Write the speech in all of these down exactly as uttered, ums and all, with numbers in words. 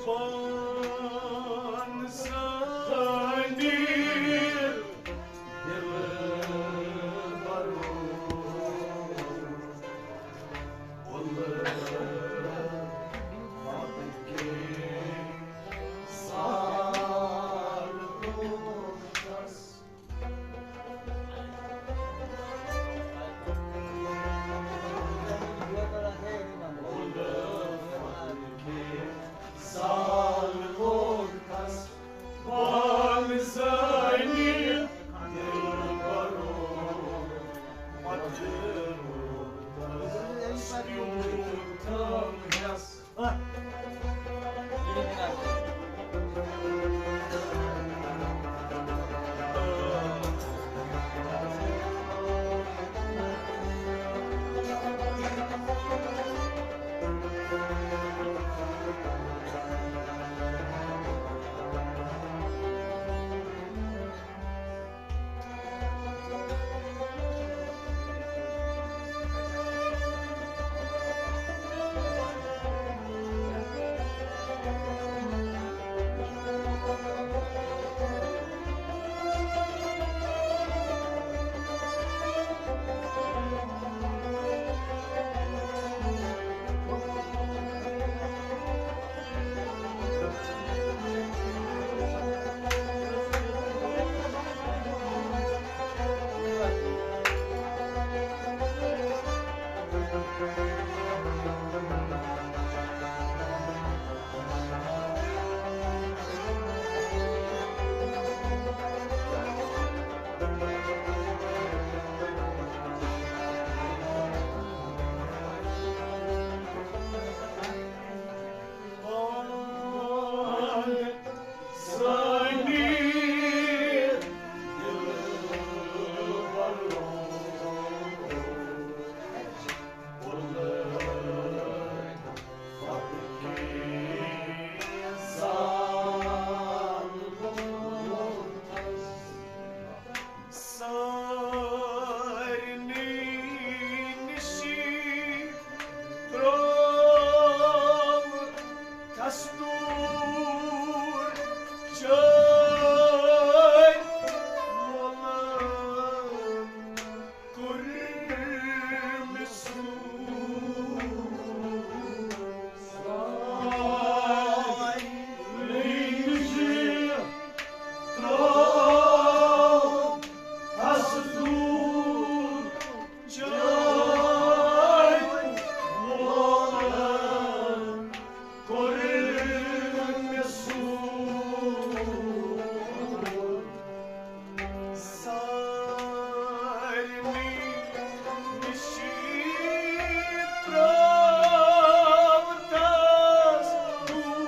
پان زٲنِتھ دِلبرو، اُلفت کے سال سارنٕے نِشی ترٛوو دستوٗر چٲرۍ مولن کوٚر مےٚ سوٗر۔ سارنٕے نِشی ترٛوو دستوٗر چٲرۍ مولن کوٚر مےٚ سوٗر۔ سارنٕے نِشی ترٛوو دستوٗر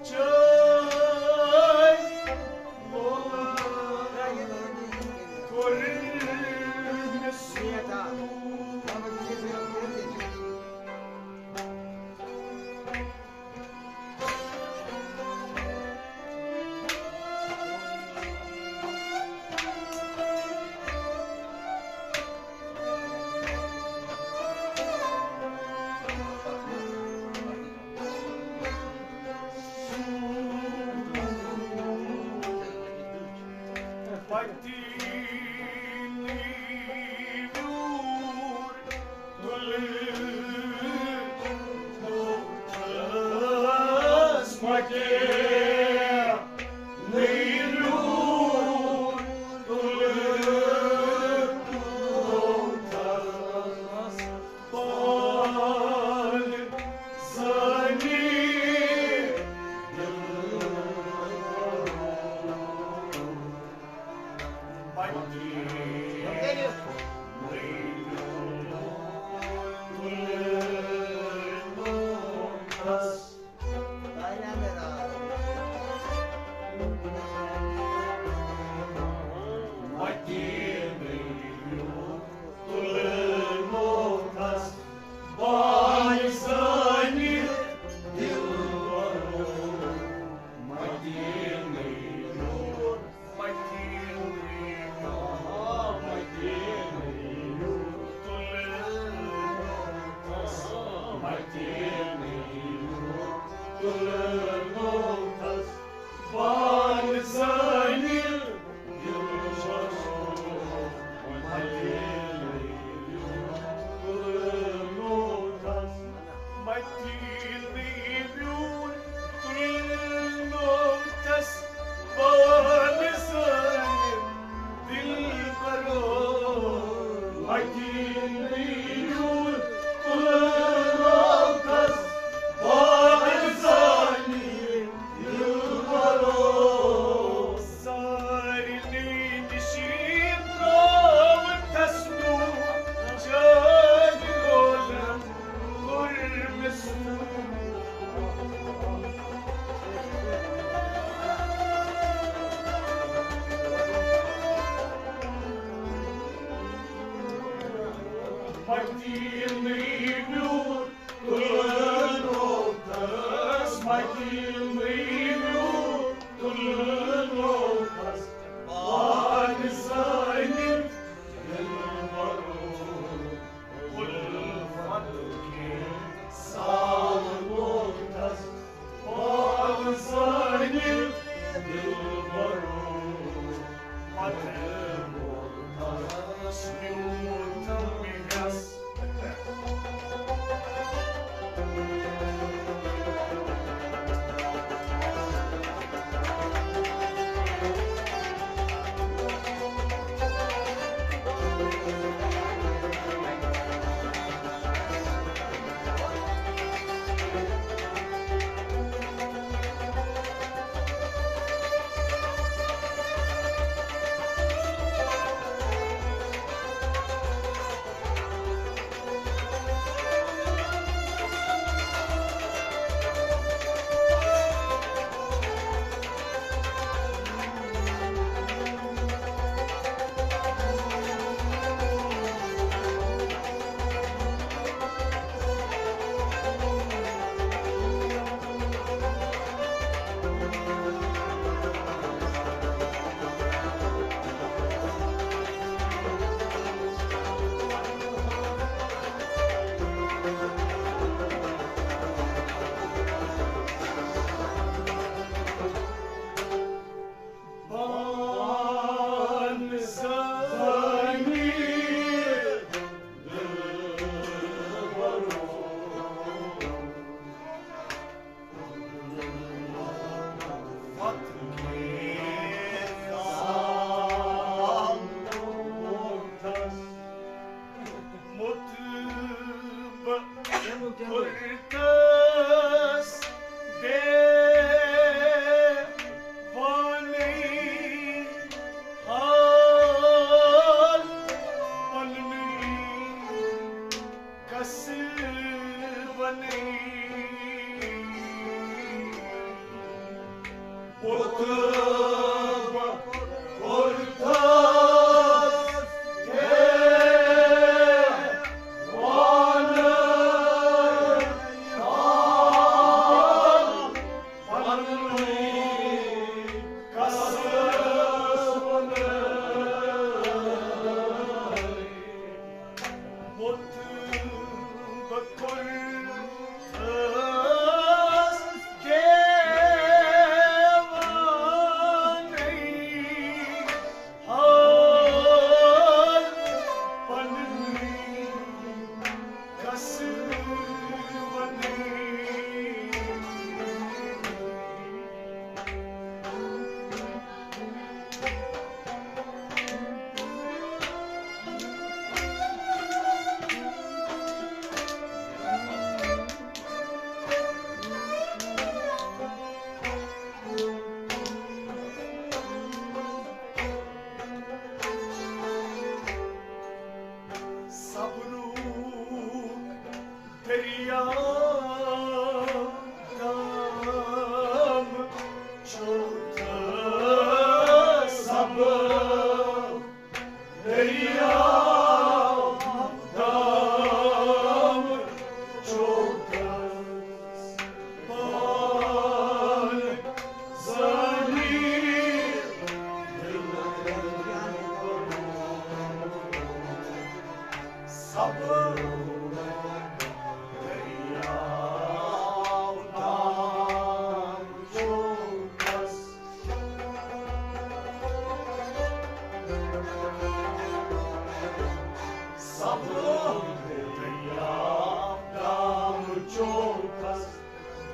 چٲرۍ پتہٕ نیٖوٗر تُلہٕ لوٹس مکے، نیٖوٗر تُلہٕ لوٹس۔ پان زٲنِتھ دِل پننہِ مٔنٛزِل تُلمُتس۔ مدیٖنہٕ تُلمُتس، پان زٲنِتھ دِل بَرو۔ مدیٖنہٕ یُتھ، مدیٖنہٕ یُتھ، مدیٖنہٕ یُتھ تُلمُتس، مدیٖنہٕ یُتھ۔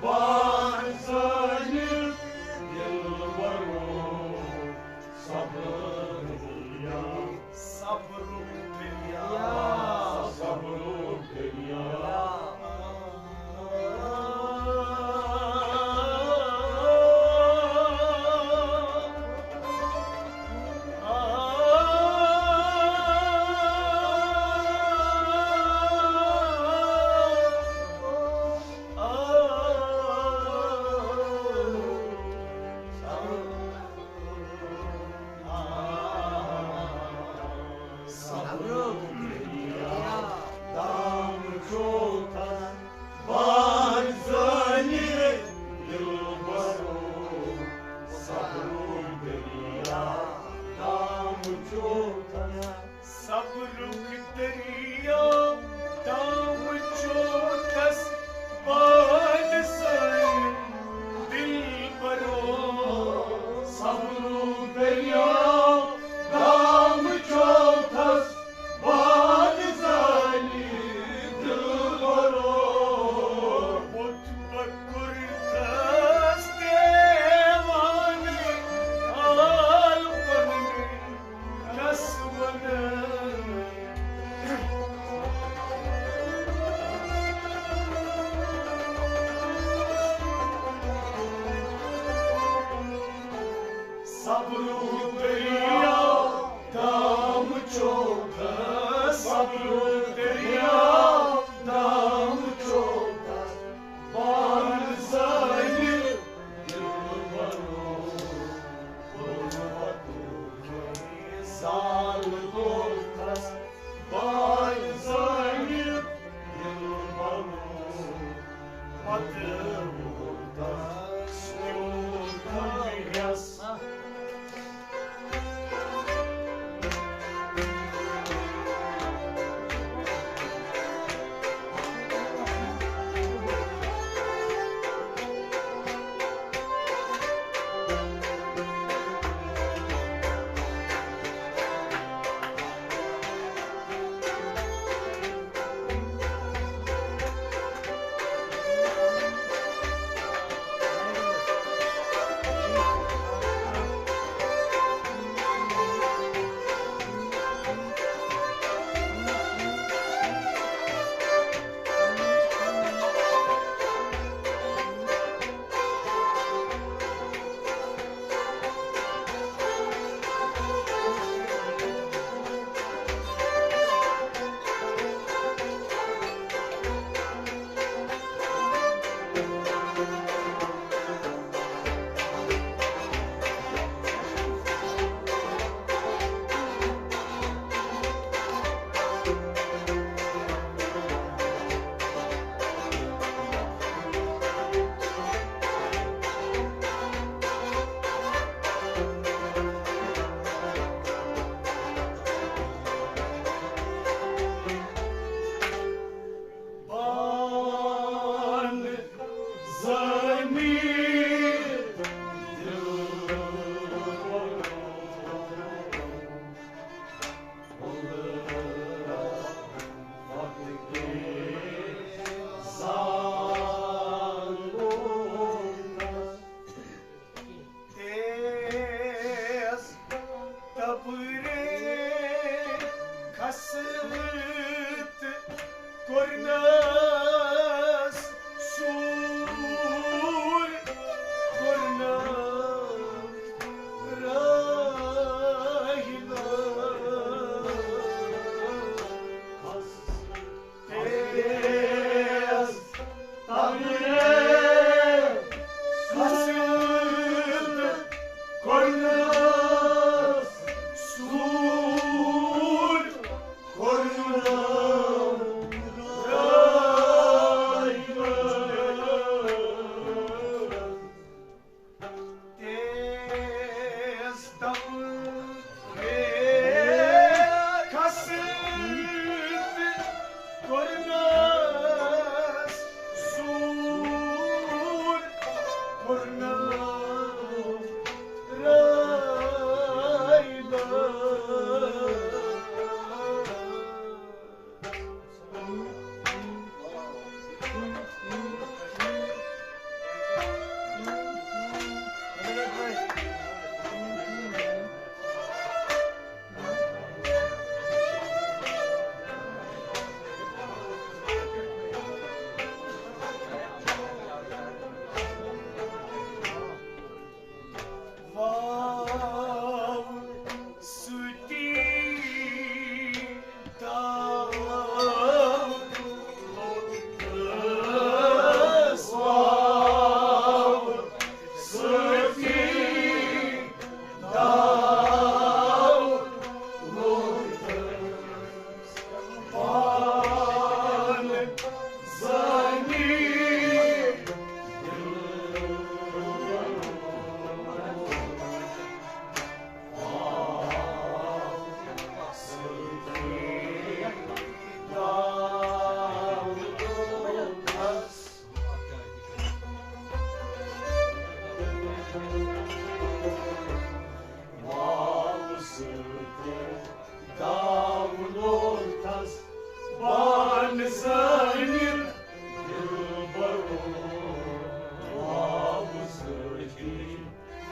بار زٲلِتھ دِلبرو، صبر دریا، صبرُک دریا، صبرُک دریا۔ صبرُک دریا دام چھوتھس بار زٲلِتھ دِلبرو، صبرُک دریا دام چھوتھس۔ صبرُک دریا دام چھوتھس بار زٲلِتھ دِلبرو، صبرُک دریا دام چھوتھس بار زٲلِتھ دِلبرو۔ بُتھ پکُرتس دیوانہٕ حال پنُن کس ونہٕ۔ صبرُک دریا دام چھوتھس، صبرُک دریا دام چھوتھس بار زٲلِتھ دِلبرو، غربتُک زال کوٚرتھس بار زٲلِتھ دِلبرو، پتہٕ ووٚنتس تیوٗت ہم یس۔ واو سۭتۍ داو لوگ تس بانہٕ زٲنِتھ دِلبرو۔ واو سۭتۍ،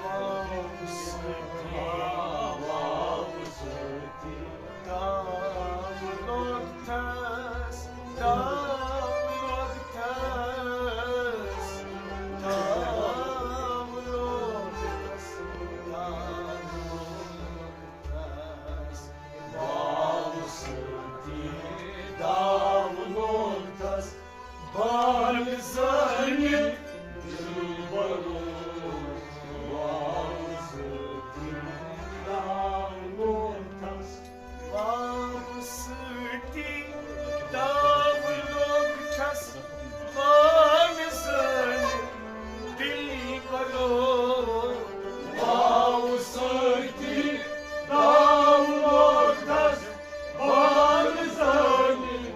واو سۭتۍ، واو سۭتۍ داو لوگ تس، داو لوگ تس، داو لوگ تس، داو لوگ تس۔ واو سۭتی داو لوگ تس بانہٕ زٲنِتھ دِلبرو۔ واو سۭتی داو لوگ تس، واو سۭتی داو لوگ تس بانہٕ زٲنِتھ دِلبرو۔ واو سۭتی داو لوگ تس بانہٕ زٲنِتھ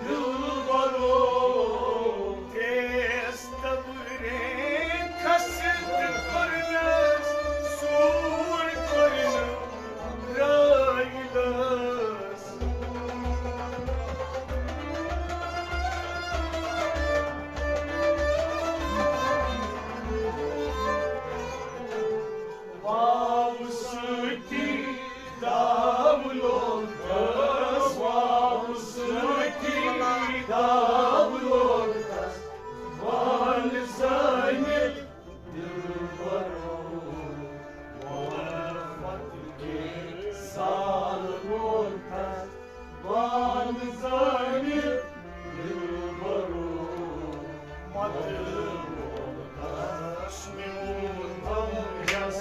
دِلبرو۔ تیز تبرے کھسِتھ کوٚرنس سوٗر کوٚرنس رٲیلس۔ واو سۭتی داو لوگ تس، واو سۭتی داو لوگ تس بانہٕ زٲنِتھ دِلبرو۔ الفت کے سال لوگ تس بانہٕ زٲنِتھ دِلبرو۔ مدٕ لوگ تس میون غم یس۔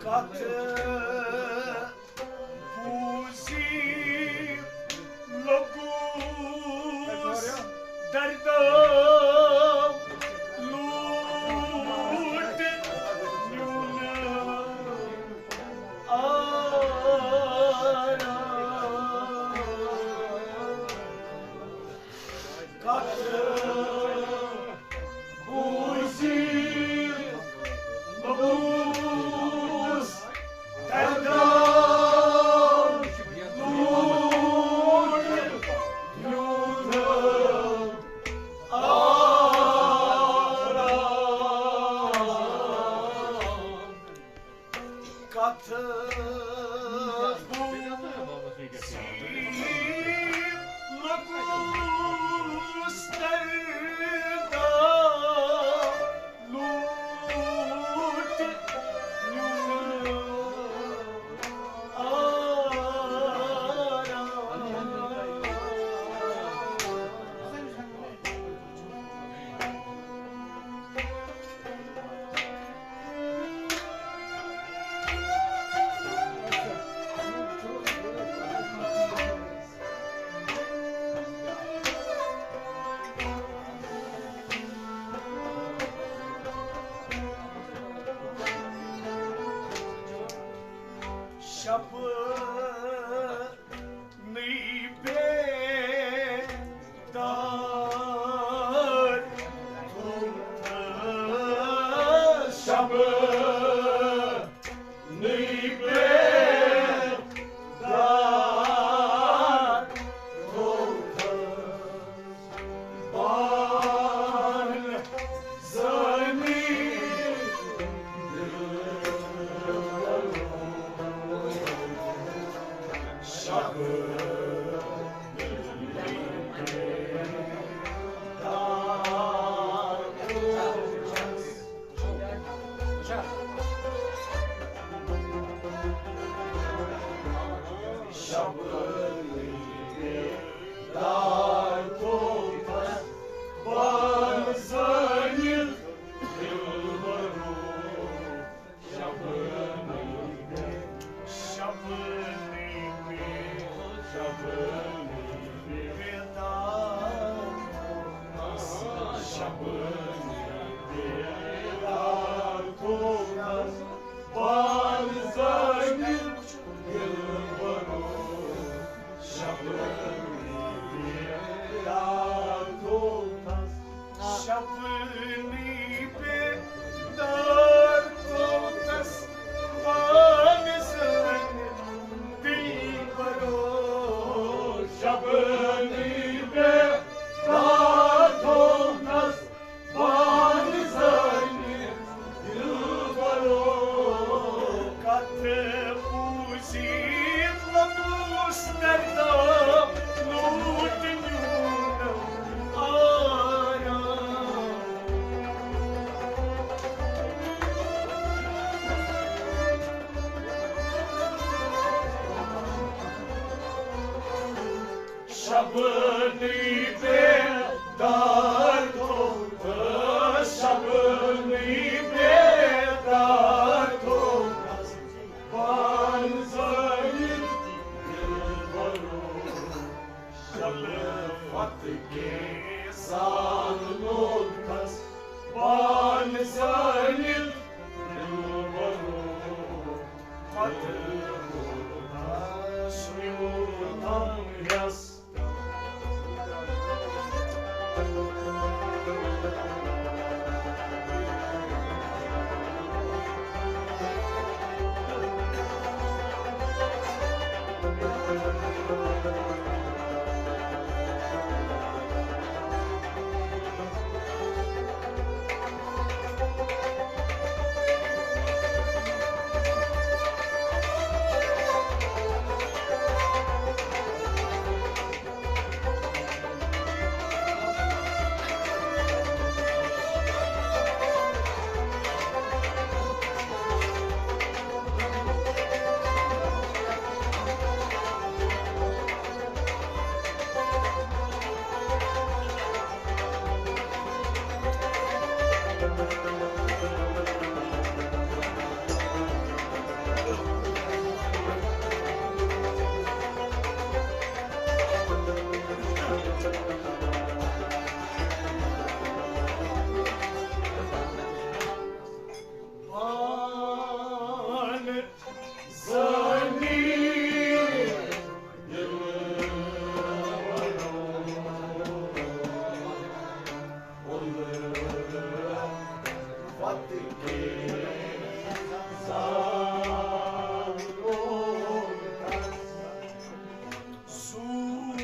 کتھ بوٗزِتھ لوٚگُس دردو لوٗٹ نیوٗنم آرام۔ کتھ بوٗزِتھ لوٚگُس دردو لوٗٹ نیوٗنم آرام۔ کتھ بوٗزِتھ لوٚگُس دردو لوٗٹ نیوٗنم آرام۔ نٔے بیدار تھوٚوتھس، شب نٔے بیدار تھوٚوتھس، بان زٲنی شب شبنی بیدار تھوٚوتھس، بان زٲنِتھ دِلبرو۔ شبنی بیدار تھوٚوتھس، بان زٲنِتھ دِلبرو۔ کتھ بوٗزِتھ لبوس دردم، لوٗٹ نیوٗنم آرام۔ شبنی بیدار تھوٚوتھس، شبنی بیدار تھوٚوتھس، بان زٲنِتھ دِلبرو۔ الفت کے سال لوگ تھس، بان زٲنِتھ دِلبرو۔ پتہٕ کوٗتاہ سُہ یوٗتاہ یَس۔ سوٗر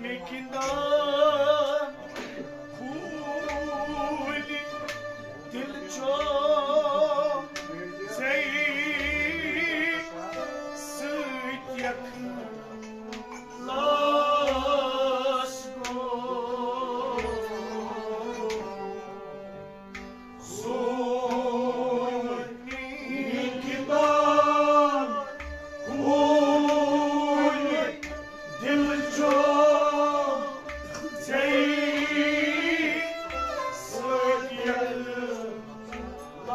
مےٚ گِنٛدان خوٗنہِ دِل چھُ ژےٚ سۭتۍ یَکھ لاش گوٚو۔ سوٗر مےٚ گِنٛدان خوٗنہِ دِل چھُ ژےٚ سۭتۍ یَکھ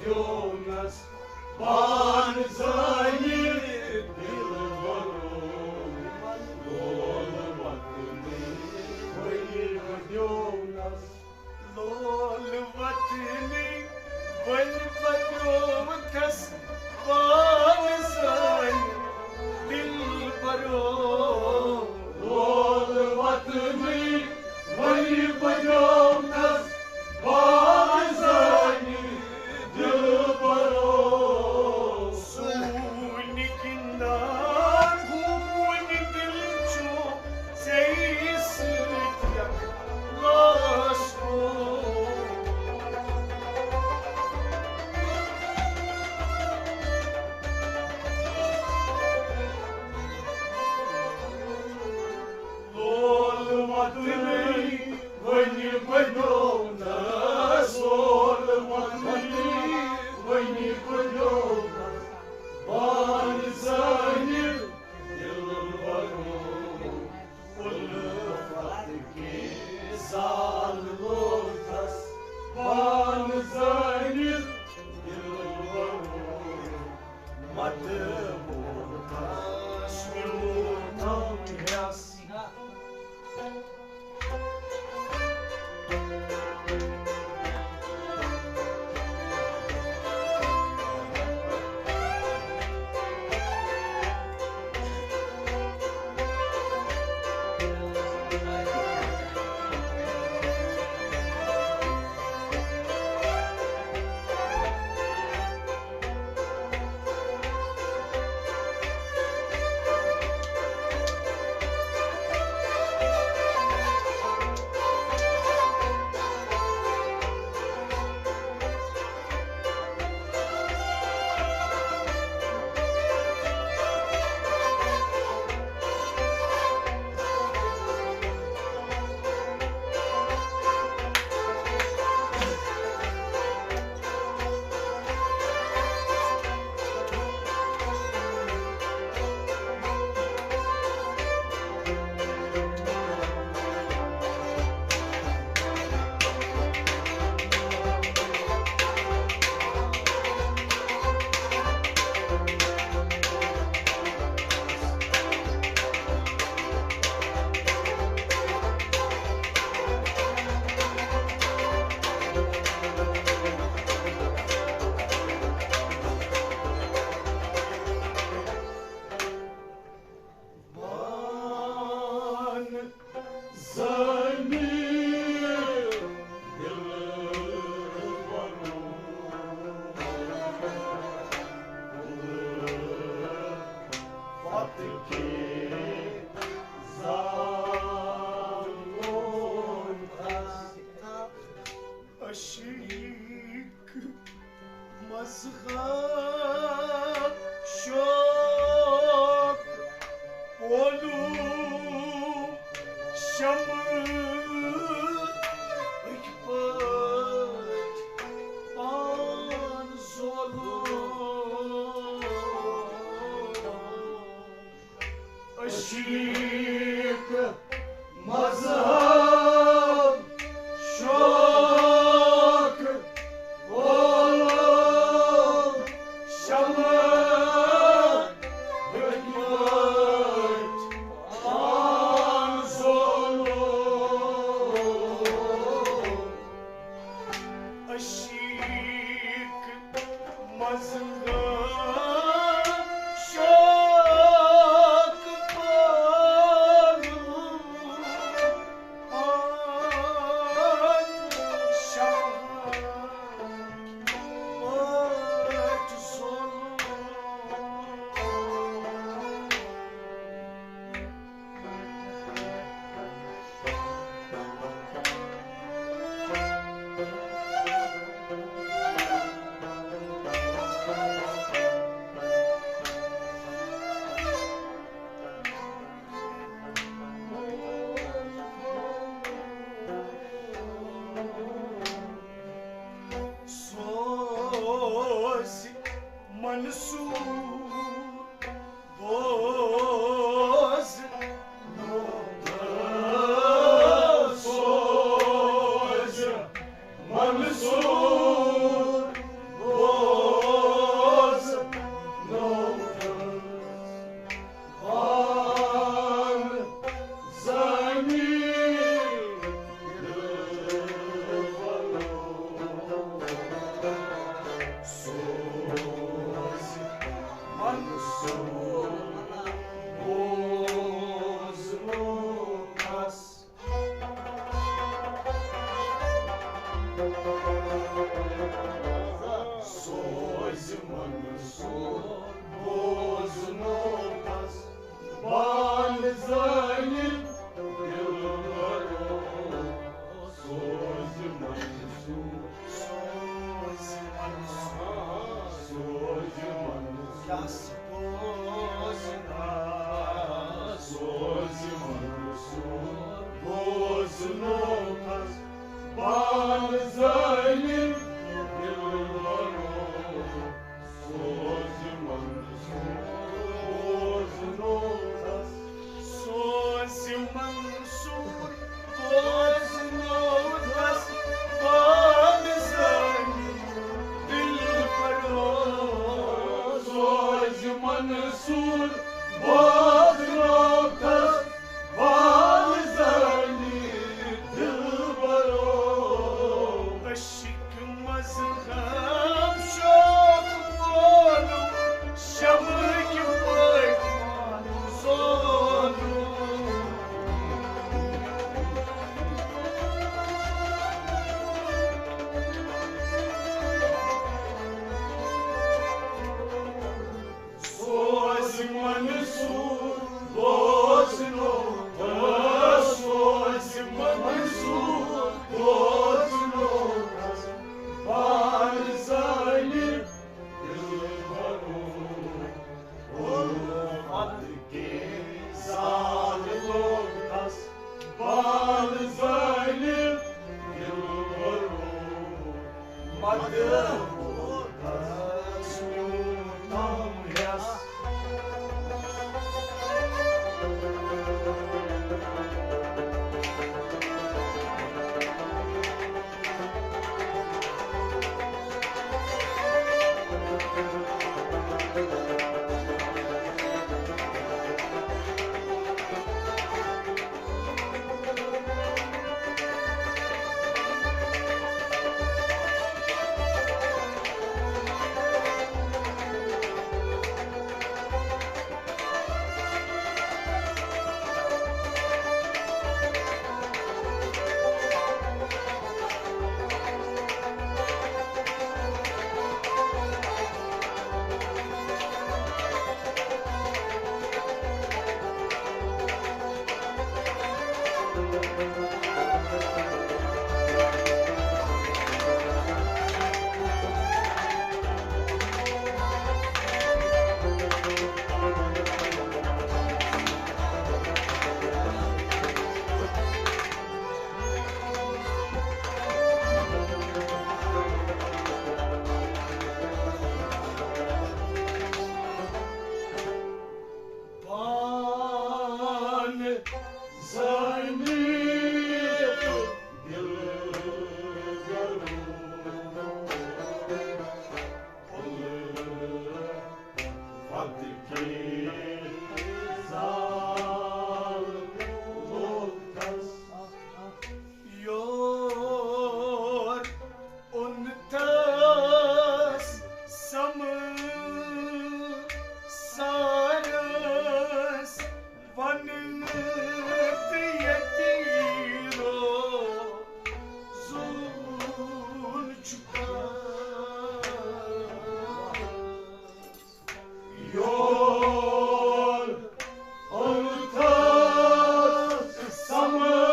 یونس پان زٲنِتھ دِلبرو، لول وطنٕے ؤلِو یونس۔ لول وطنٕے ؤلِو یونس پان زٲنِتھ دِلبرو۔ لول وطنٕے ؤلِو یونس پان زٲنِتھ دِلبرو۔ سون گِنٛدان ہوٗنۍ دِل چھُ ژےٚ سۭتۍ یَکھ لاش گوٚو۔ لول وطنٕے وۄنۍ بنیو نہ، لول وطنٕے وۄنۍ بنیو نہ، بان زٲنِتھ دِلبرو، اُلفت کہِ زال لوٹس، بان زٲنِتھ دِلبرو، مت بوتس میون تھم ہیس۔ بان زٲنِتھ دِلبرو، پتہٕ کہِ زالون عشیق مذہب شوق پولو شمع، أکۍ پٲٹھۍ پان زولو۔ عشیق مذہب شوق پولو شمع، حکمت پان زولو۔ عشیق مذہب شوق پولو پان شمع، پٲٹھۍ زولو۔ سوز منصور بوز، سوز منصور پان زٲنِتھ دِلبرو، اُلفت کی زال لوٚگتس۔ یور اوٚنتس سمسارس وننہٕ تہٕ ییٚتہِ روزُن چھُ کس۔ یور اوٚنتس سمسارس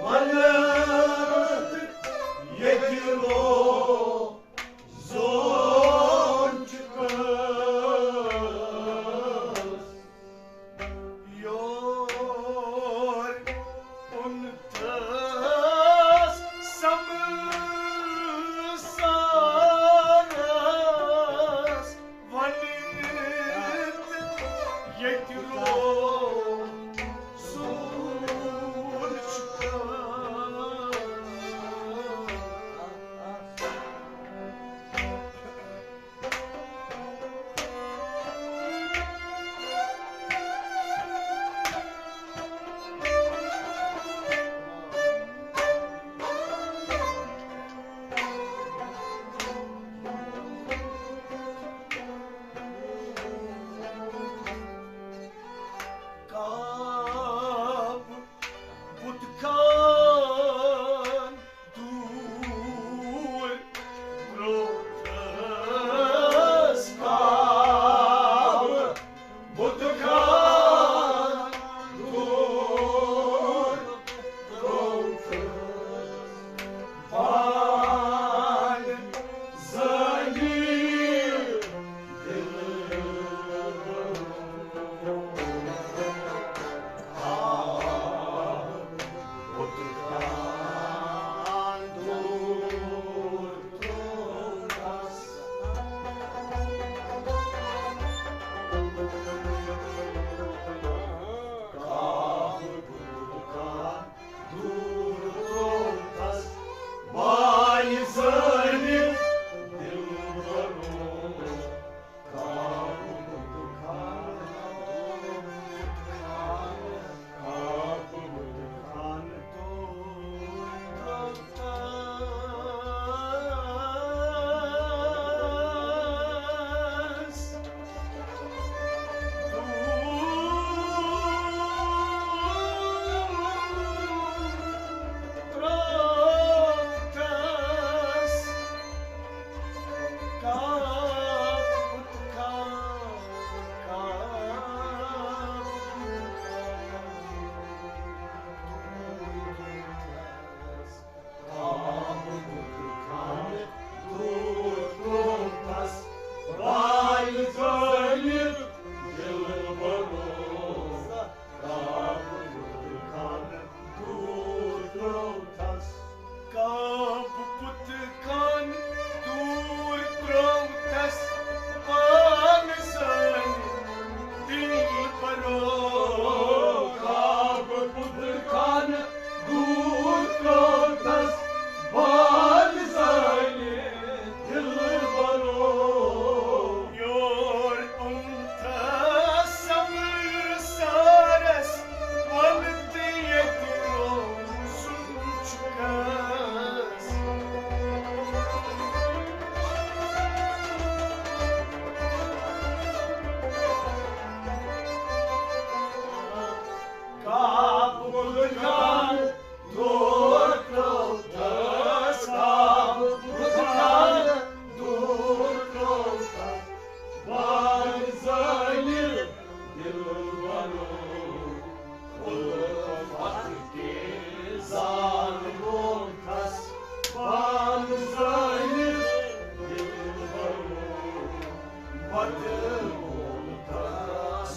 وننہٕ تہٕ ییٚتہِ روزُن چھُ کس۔ یور اوٚنتس سمسارس وننہٕ تہٕ ییٚتہِ روزُن چھُ کس۔ کعبہٕ بُت خان دوٗر ترٛووتھس۔ کعبہٕ بُت خان دوٗر ترٛووتھس۔ پان زٲنِتھ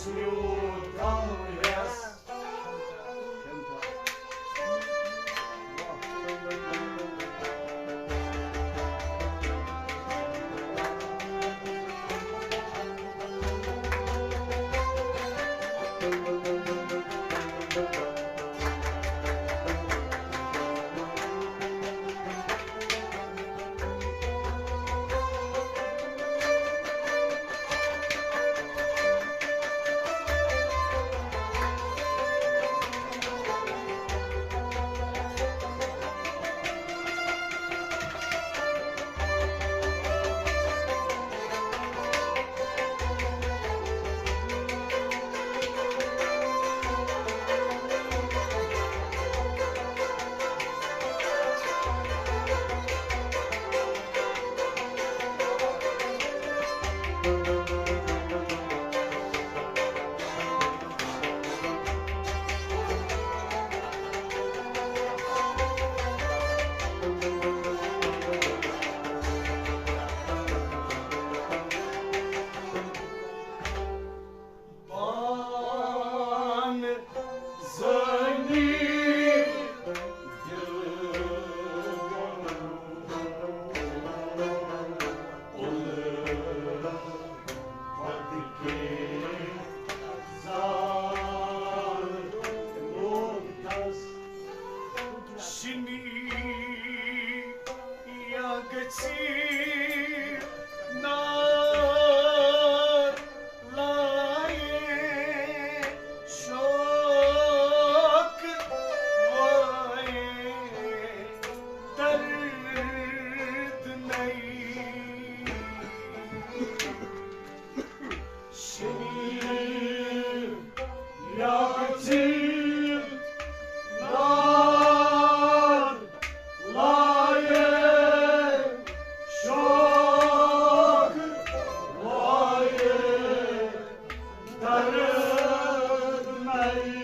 سیوٚد غم ویس۔ پان زٲنی دِل ووٚنُن اُلفت کے زال لوٚگتس۔ شِنی یا گژھی نار لایے شوق وایے درد نئی۔ شِنی یا گژھی نار لایے شوق وایے درد نئی۔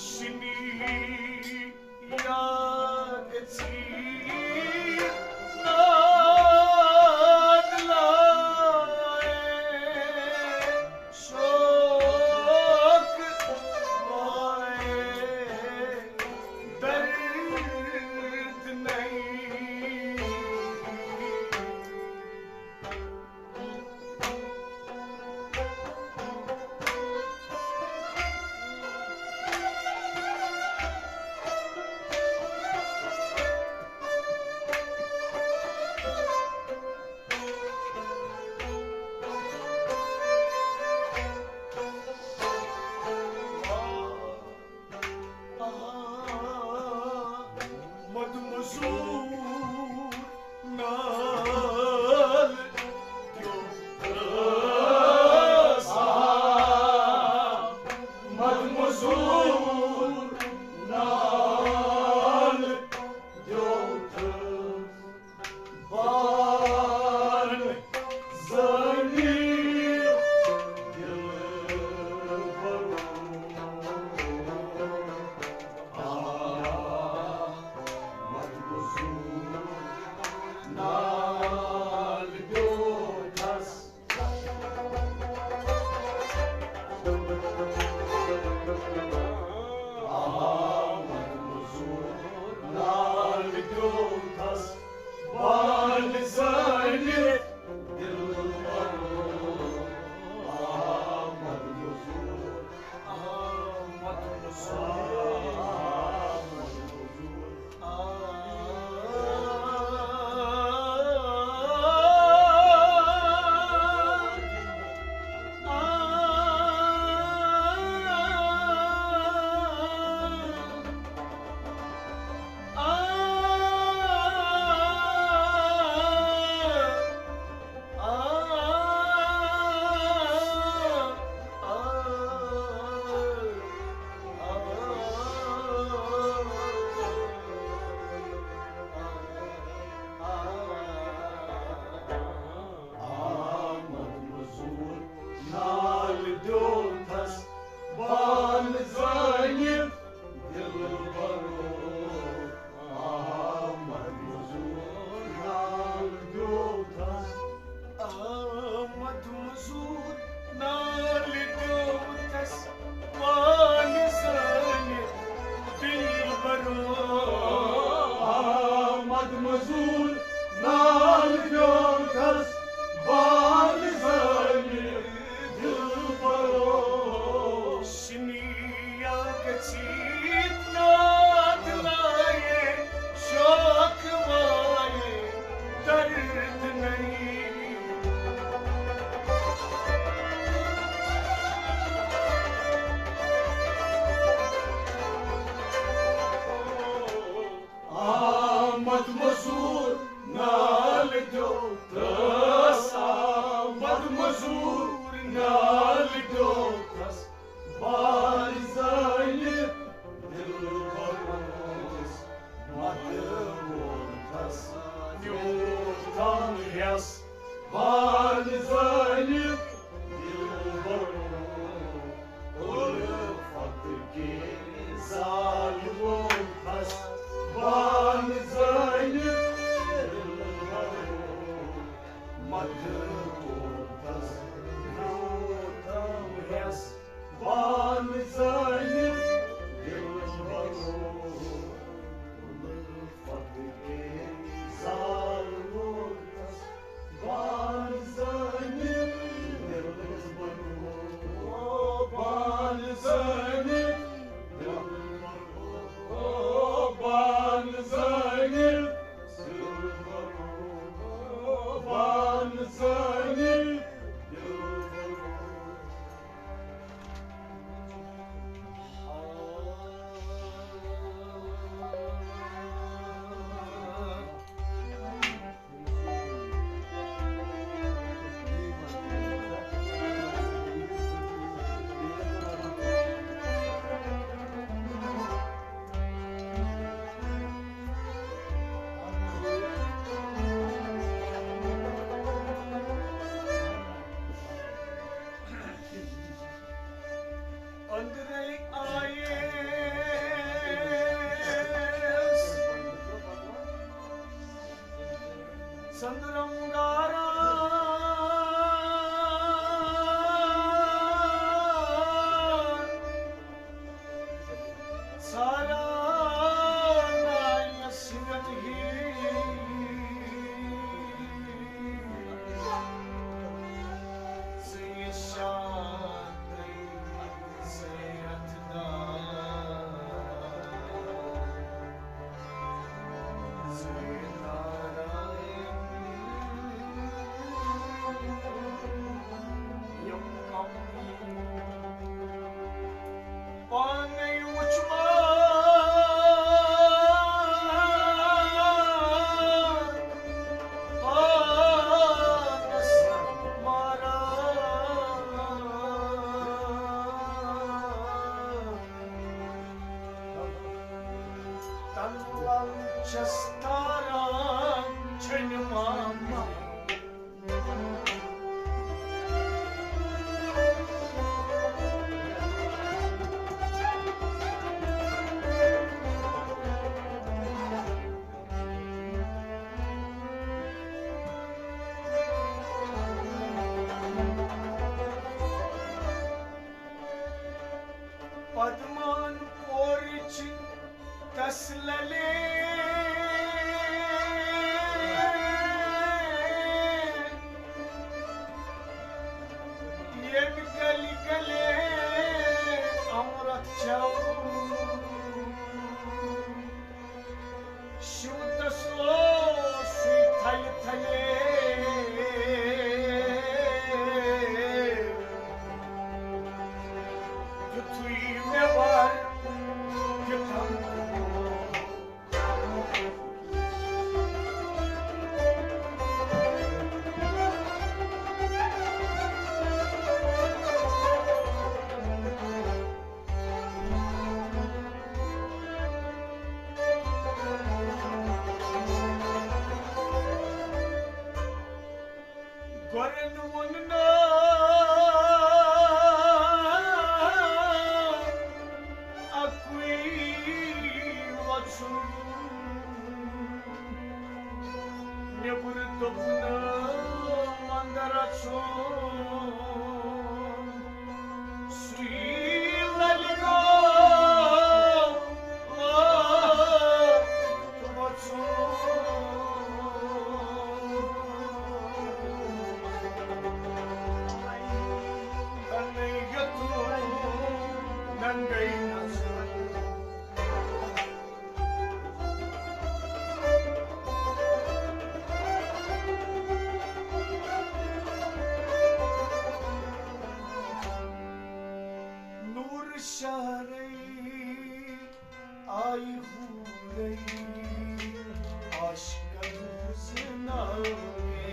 شِنی یا گژھی نار لایے شوق وایے درد نئی۔ مزور نال ڈوتھس بال زٲنِتھ دلبر اوس مدٕ ووتھس میوٗٹھ تام ہٮ۪س بال زٲنِتھ دلبر اوس الفت کے زال ووتھس بال زٲنِتھ دلبر اوس مدٕ ووتھس میوٗٹھ تام ہٮ۪س بال زٲنِتھ دلبر اوس الفت کے زال ووتھس بال زٲنِتھ دلبر اوس بال زٲنِتھ دلبر اوس بال زٲنِتھ دلبر اوس بال زٲنِتھ دلبر اوس أنٛدرَے آیس ژٔنٛدرم گاران، ژاران آیس سِرن ہی۔ ژٕ یہِ شاندٕے زیرت دار، ژٕ یہِ نارائن یِم کم پانے وچھمان پانس ماران۔ تن لل چھس تاران چھنہ ماما۔ پدمان پورچ تسللے یم کلی کلی امرت چو شوتس اوسُے تھلہِ تھلہِ۔ یُتھُے مےٚ وَر یوٚتام گۄڈَن ووٚن نا اَکُے وَژھُن۔ نیٚبرٕ دوٚپُن اَندَر اَژُن۔ سُے لَلہِ گوٚو ووت وَژُن۔ تَنَے یوٚتُن ننٛگَے نَژُن۔ نوٗر شہرٕے آیہِ ہوٗرٕے عاشقَن ہٕنٛز ناوٕے۔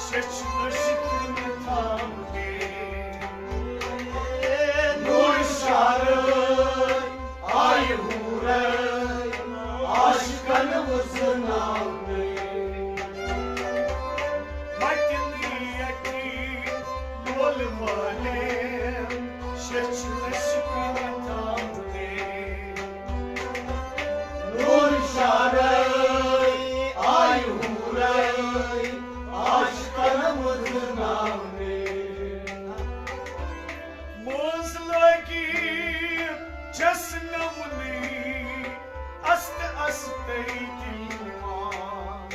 شیٚچھ عشقن تھاونہِ۔ نوٗر شارٕ آیہِ حورے عاشقن وُزناونہِ۔ مٹنی اکی لول والے شیٚچھ عشقن تھاونہِ۔ نوٗر شارے آیہِ حورے عاشقن وُزناونہِ۔ مٲنٛز لٲگِتھ چھَس نمنٕے اَستہٕ اَستَے دِوان۔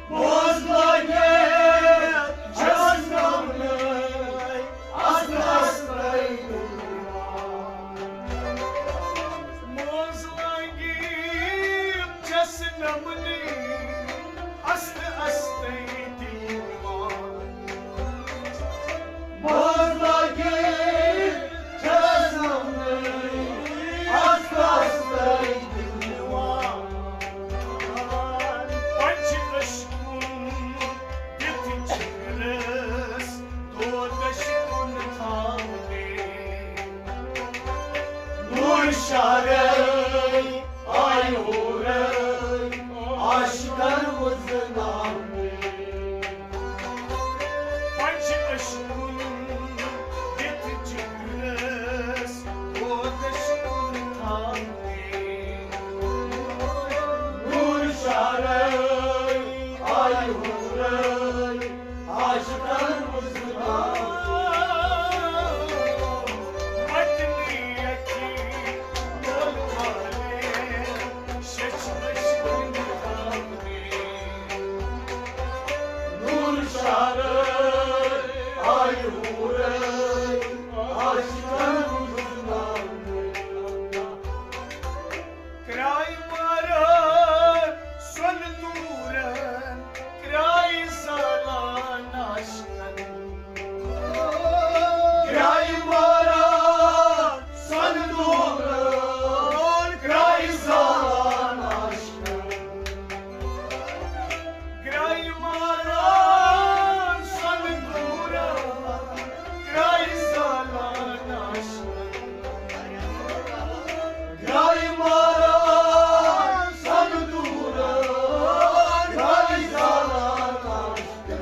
مٲنٛز لٲگِتھ چھَس نمنٕے اَستہٕ اَستَے دِوان۔ مٲنٛز لٲگِتھ چھَس نمنٕے اَستہٕ اَستَے دِوان۔ مٲنٛز لٲگِتھ چھَس نمنٕے اَستہٕ اَستَے دِوان۔ پنٛجہِ عشقُن دِتھ جِگرَس دودش کُن تھاونہِ۔ نوٗر شارے آیہِ حورے عاشقن وُزناونہِ۔ پنٛجہِ عشقُن دِتھ جِگرَس دودش کُن تھاونہِ۔ نوٗر شارے آیہِ حورے عاشقن وُزناونہِ۔ مٹنی اکی لول والے شیٚچھ عشقن تھاونہِ۔ نوٗر شارے آیہِ حورے عاشقن وُزناونہِ۔ کرٛاے ماران سۄنہٕ دوٗرن، کرٛاے زالان عاشقن۔ کرٛاے ماران سۄنہٕ دوٗرن، کرٛاے زالان عاشقن۔ کرٛاے ماران سۄنہٕ دوٗرن، کرٛاے زالان عاشقن۔ کرٛاے ماران سۄنہٕ دوٗرن، کرٛاے زالان عاشقن۔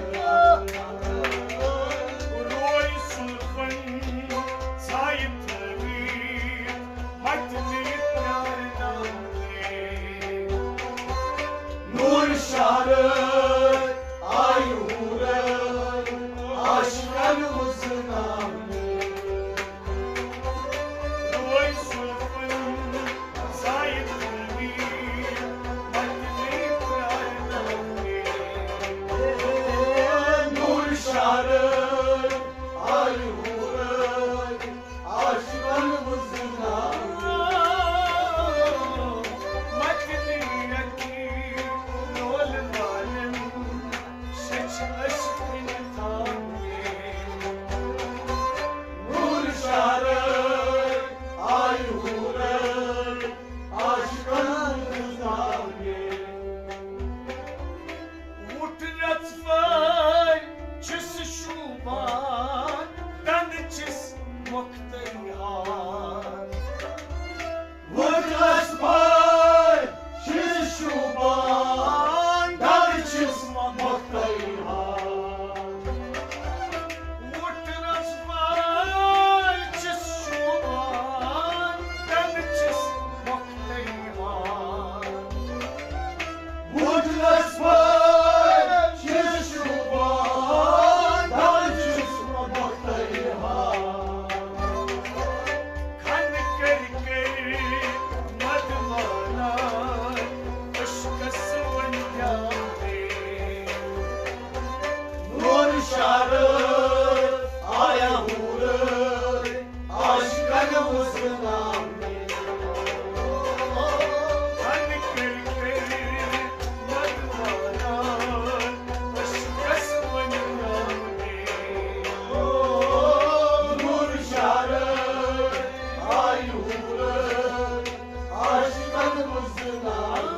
روے زُلفن سایہِ تھٲوِتھ متنہِ پیارناونہِ۔ نوٗر شارٕ آیہِ حورے عاشقن وُزناونہِ۔ روے زُلفن سایہِ تھٲوِتھ متنہِ پیارناونہِ۔ نوٗر شارٕ آیہِ حورے عاشقن وُزناونہِ۔ متنی اکی لول والن شیٚچھ عشقن تھاونہِ۔ نوٗر شارے آیہِ حورے عاشقن وُزناونہِ۔ وُٹھ رژھ وٲلۍ چھِس شوٗبان، دَنٛدٕ چھِس مۄختٕے ہار۔ وُٹھ رژھ وٲلۍ چھِس شوٗبان، دَنٛدٕ چھِس مۄختٕے ہار۔ وُٹھ رژھ وٲلۍ چھِس شوٗبان، دَنٛدٕ چھِس مۄختٕے ہار۔ وُٹھ رژھ وٲلۍ چھِس شوٗبان، دَنٛدٕ چھِس مۄختٕے ہار۔ کھن کٔرۍ کٔرۍ مدمانان عشقس وۄنۍ کیٛاہ پیٚیہِ۔ نوٗر شارٕ آیا حورٕ عاشقن وُزناونہِ۔ کھن کٔرۍ کٔرۍ مدمانان عشقس وۄنۍ کیٛاہ پیٚیہِ۔ نوٗر شارٕ آیا حورٕ عاشقن وُزناونہِ۔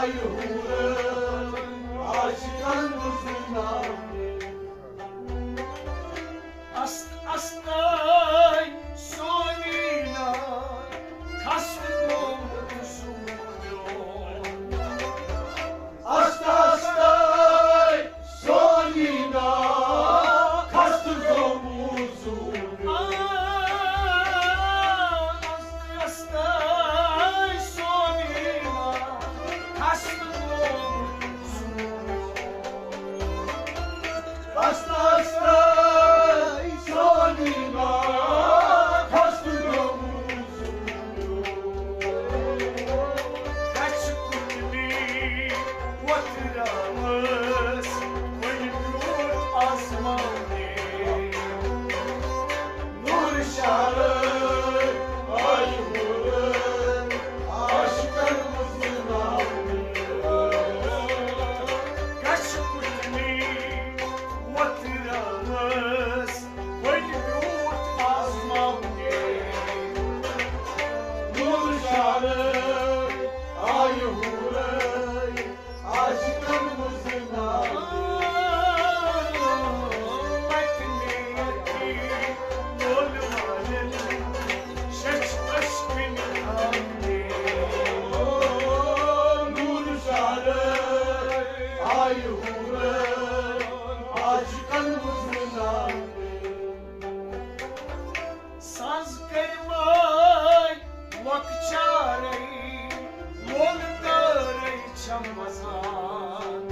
آیہِ حورن عاشقن منٛز ناونہٕ۔ است استاے سونی نا، خست گوٚمُت سون میون۔ است استاے سونی نا، خست گوٚمُت سون میون۔ آ، است استاے سونی نا، خست گوٚمُت سون میون۔ است استاے سونی نا، خست گوٚمُت سون میون۔ گژھِ کُٹنی وۄتھراوس، وۄنۍ بیوٗٹھ آسمانہِ۔ نور شہرٲرۍ آیہِ حورن عاشقن منٛز ناونہٕ۔ گژھِ کُٹنی وۄتھراوس، وۄنۍ بیوٗٹھ آسمانہِ۔ نور شہرٲرۍ آیہِ حورن عاشقن منٛز ناونہٕ۔ پتہٕ نیرتھی مول والٮ۪ن شیٚچھ اشکن تھاونہِ۔ نور شہرٲرۍ آیہِ حورن عاشقن منٛز ناونہٕ۔ ساز کٔرۍ وٲے لۄکچارے، لول تارے چھم وزان۔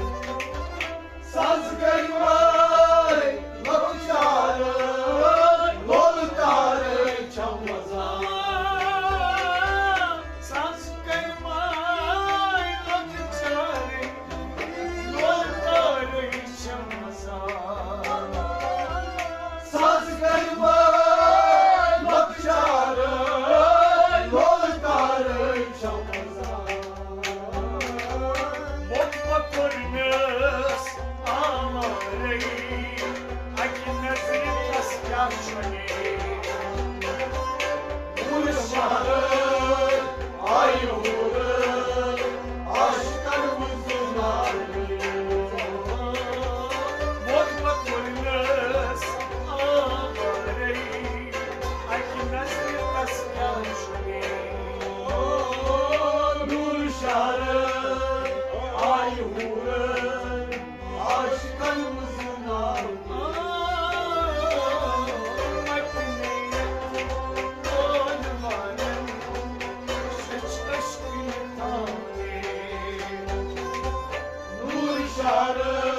ساز کٔرۍ وٲے لۄکچارے، لول تارے چھم وزان۔ ساز کٔرۍ وٲے لۄکچارے، لول تارے چھم وزان۔ ساز گرماے لۄکچارے، لول تارے چھم وزان۔ مُت مۄکُر مےٚ ٲس آمارے، اَکہِ نظرِ تس کیٛاہ چھُ مےٚ۔ پوٗرٕ شہرے آیہِ حورے، عاشقن منٛز نارے۔ ووت مےٚ کوٚرنس آوارے، اَکہِ نظرِ تس کیٛاہ چھُ مےٚ۔ نوٗر شہرے آیہِ حورے، عاشقن منٛز نارے۔ نوٗر شہرے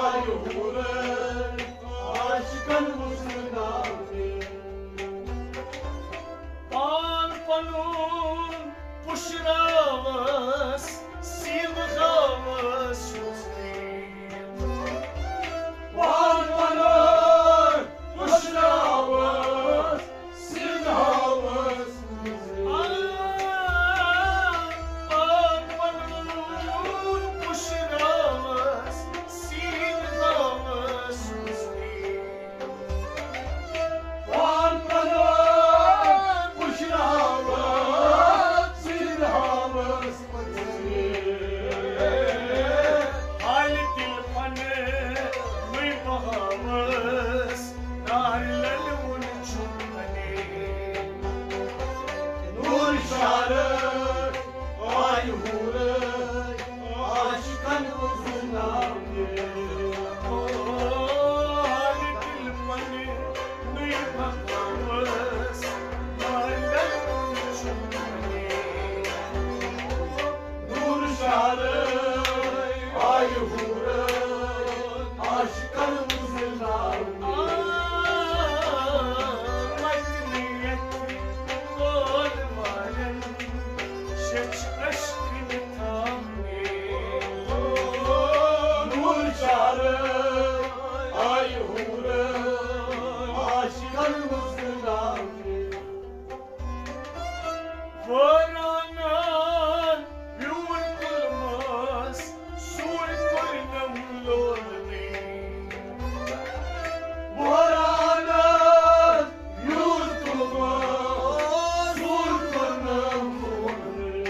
آیہِ حورے، عاشقن منٛز نارے۔ پان پنُن پُشراوس، سیٖنہٕ ہاوس حُسنی۔ پان پنُن پُشراوس، سیٖنہٕ ہاوس حُسنی۔ پان پنُن پُشراوس، سیٖنہٕ ہاوس حُسنی۔ پان پنُن پُشراوس، سیٖنہٕ ہاوس پٔژھِس۔ حالہِ دِل پنہٕ نُے بہاوس، نارِ للہِ وُن چھُم کنے۔ نوٗر شہرے آیہِ حورے، عاشقن منٛز نارے۔ او، حالہِ دِل پنہٕ نُے بہاوس، نارِ للہِ وُن چھُم کنے۔ نوٗر شہرے آیہِ حورے، عاشقن منٛز نارے۔ آ، وتہِ نیتھ لول والٮ۪ن شیٚچھ اشکن تھاونہِ۔ نوٗر شہرے آیہِ حورے، عاشقن منٛز نارے۔ وٲرانن ویوٗر تُلمس، سوٗر کوٚرنم لولنٕے۔ وٲرانن ویوٗر تُلمس، سوٗر کوٚرنم لولنٕے۔